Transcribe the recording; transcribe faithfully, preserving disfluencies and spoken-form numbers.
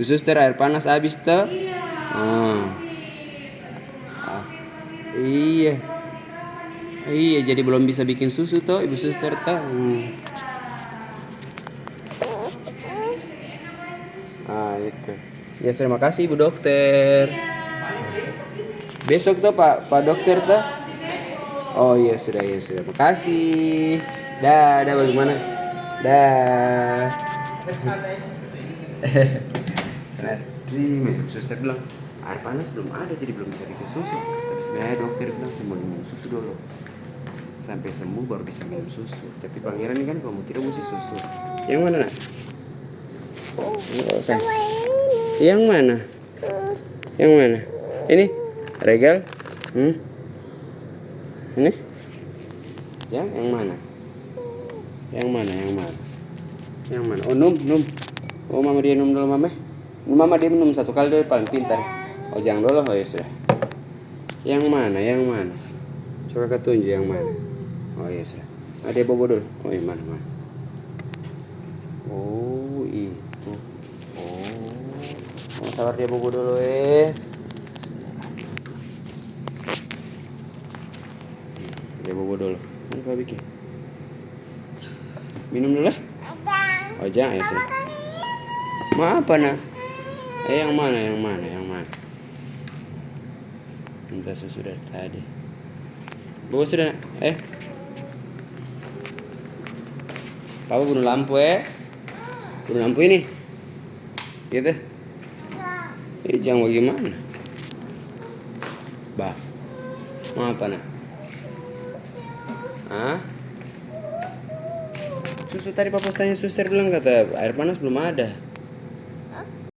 Suster, aer panas abis to? Ah. Ah. Iya. Iya, jadi belum bisa biking susu to, Ibu Suster to? Hmm. Ah, itu. Ya, terima kasih, Ibu Dokter. Besok to, Pak, Pak Dokter to? Oh, iya, sudah, iya, sudah. Makasih. Dah, dah, bagaimana? Dah. Panas. Ini, suster bilang, "Air panas belum ada, jadi belum bisa bikin susu." Tapi sebenarnya dokter bilang, "Saya mau minum susu dulu. Sampai sembuh baru bisa minum susu." Tapi Pangeran ini kan kalau mau tidur mesti susu. Yang mana, Nak? Nggak usah. Yang mana? Yang mana? Ini? Regal? Hmm? Ini? Yang, yang mana? Yang mana? Yang mana? Yang mana? Oh, Num, Num. Oh, mama dia Num dulu, mama. Mama dia minum satu kali dulu, paling pintar. Oh, jangan dulu. Oh, ya sudah. Yang mana? Yang mana? Coba kau tunjuk yang mana. Oh, ya sudah. Ada bobo dulu. Oh, yang mana, mana? Oh, itu. Oh. Oh, sabar dia bobo dulu, eh. Dia bobo dulu. Mana Pak bikin? Minum dulu, eh? Oh, jangan, ya sudah. Mau apa, Nak? Eh, yang mana? Yang mana? Yang mana? Minta susu dari tadi. Bawa sudah, Nak. Eh. Papa bunuh lampu, eh. Bunuh lampu ini. Gitu. Eh, jangan bagaimana. Bah. Mau apa, Nak? Hah? Susu tadi Papa tanya suster bilang kata air panas belum ada.